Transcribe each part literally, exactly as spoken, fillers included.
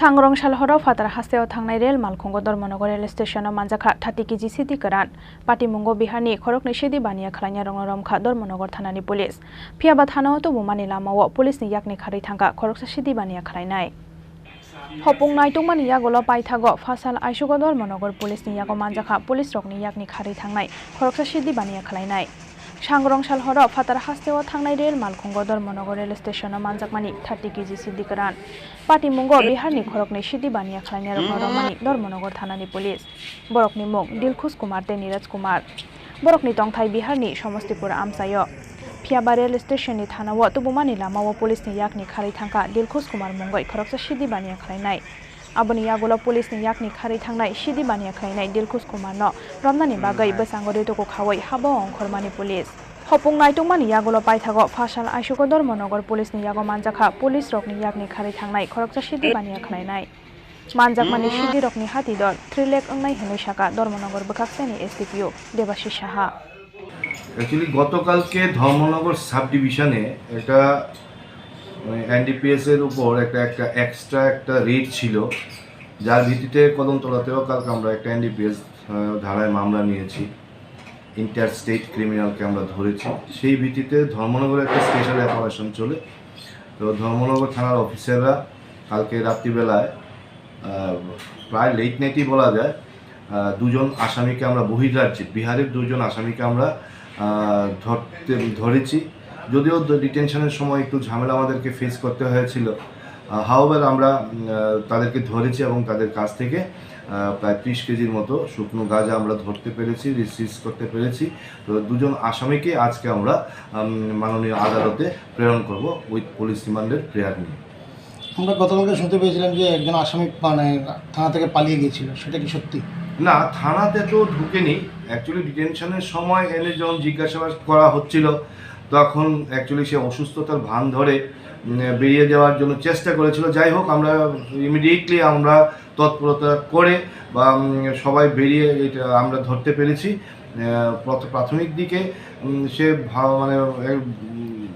Sangrong sal horo phatar hasteo thangnai rel malkhungo Dharmanagar rel station o manjakha thirty K G sidi kwran. Patimungo Biharni khoroknwi sidi baniya khlainai rokno romkha Dharmanagar thanani police. Phiyaba thana o tubumani lamao police ni yakni kharwi thangkha khoroksa sidi baniya khlainai. Hopung naitungmani yagulo paithago phasal aisugo Dharmanagar police ni yago manjakha police rokni yakni kharwi thangnai khoroksa sidi baniya khlainai. Sangrong sal horo phatar hasteo thangnai rel malkhungo Dharmanagar rel station o manjakmani thirty K G sidi kwran. Patimungo Biharni khoroknwi sidi baniya khlainai rokno romani Dharmanagar thanani police. Borokni mung Dilkhush Kumar tei Niraj Kumar. Borokni tongthai Biharni Somostipur amchaio. Phiyaba rel station ni thanao tubumani lamao police ni yakni kharwi thangkha Dilkhush Kumar mungwi khoroksa sidi baniya khlainai. Aboni yagulo police ni yakni kharwi thangnai sidi baniya khlainai Dilkhush Kumar no romnani bagwi bwskango rituku khawi habo ongkhormani police. Hopung naitungmani yagulo paithago phasal aisugo Dharmanagar police ni yago manjakha police rokni yakni kharwi thangnai khoroksa sidi baniya khlainai. Manjakmani sidi rokni hati dor three lakh wngnai hwnwi saka Dharmanagar bwkhaksani S D P O Debashish Saha. Actually গতকালকে ধর্মনগর সাব ডিভিশনে একটা, মানে, এনডিপিএস এর উপর একটা, একটা এক্সট্রা একটা রেড ছিল, যার ভিত্তিতে কদমতলাতেও কালকে আমরা একটা এনডিপিএস, আহ, ধারায় মামলা নিয়েছি। ইন্টার স্টেট ক্রিমিনালকে আমরা ধরেছি। সেই ভিত্তিতে ধর্মনগরে একটা স্পেশাল অপারেশন চলে। তো ধর্মনগর থানার অফিসাররা কালকে রাত্রিবেলায়, আহ, প্রায় লেট নাইটই বলা যায়, আহ, দুজন আসামিকে আমরা বহিরাজ্যে, বিহারের দুজন আসামিকে আমরা, আহ, ধরতে, ধরেছি। যদিও ড-, ডিটেনশনের সময় একটু ঝামেলা আমাদেরকে ফেস করতে হয়েছিল, আহ, হাওয়েভার আমরা, উম, আহ, তাদেরকে ধরেছি এবং তাদের কাছ থেকে, আহ, প্রায় ত্রিশ কেজির মতো শুকনো গাঁজা আমরা ধরতে পেরেছি, সিজ করতে পেরেছি। তো দুজন আসামিকে আজকে আমরা, উম, মাননীয় আদালতে প্রেরণ করব উইথ পুলিশ রিমান্ডের প্রেয়ার নিয়ে। আমরা গতকালকে শুনতে পেয়েছিলাম যে একজন আসামি, মানে, থানা থেকে পালিয়ে গিয়েছিল, সেটা কি সত্যি? না, থানাতে তো ঢুকেনি। অ্যাকচুয়ালি ডিটেনশনের সময় এনে যখন জিজ্ঞাসাবাদ করা হচ্ছিল, তখন অ্যাকচুয়ালি সে অসুস্থতার ভান ধরে, উম, বেরিয়ে যাওয়ার জন্য চেষ্টা করেছিল। যাই হোক, আমরা ইমিডিয়েটলি আমরা তৎপরতা করে বা, উম, সবাই বেরিয়ে এটা আমরা ধরতে পেরেছি। আহ, প্রথ-, প্রাথমিক দিকে, উম, সে ভা-, মানে, এ, উম,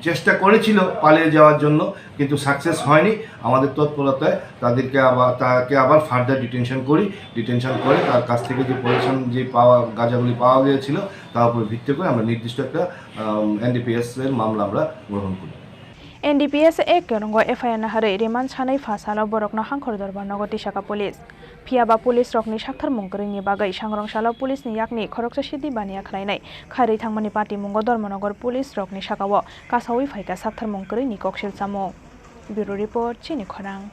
চেষ্টা করেছিল পালিয়ে যাওয়ার জন্য, কিন্তু সাকসেস হয়নি। আমাদের তৎপরতায় তাদেরকে আবার, তাকে আবার ফার্দার ডিটেনশন করি। ডিটেনশন করে তার কাছ থেকে যে পজিশন, যে পাওয়া, গাঁজাগুলি পাওয়া গিয়েছিল, তার উপর ভিত্তি করে আমরা নির্দিষ্ট একটা, আম, এনডিপিএস এর মামলা আমরা গ্রহণ করি। N D P S A kwrwngo F I R naharwi remand sanwi pha salo borokno Hangkhor Dorbar nogo tisaka police. Phiyaba police rokni saktharmung kwrwini bagwi sangrong salo police ni yakni khoroksa sidi baniya khlainai khairwi thangmani patimungo Dharmanagar police rokni sakao kasaui phaikha saktharmung kwrwini koksil chamung. Bureau Report, Chini Khorang.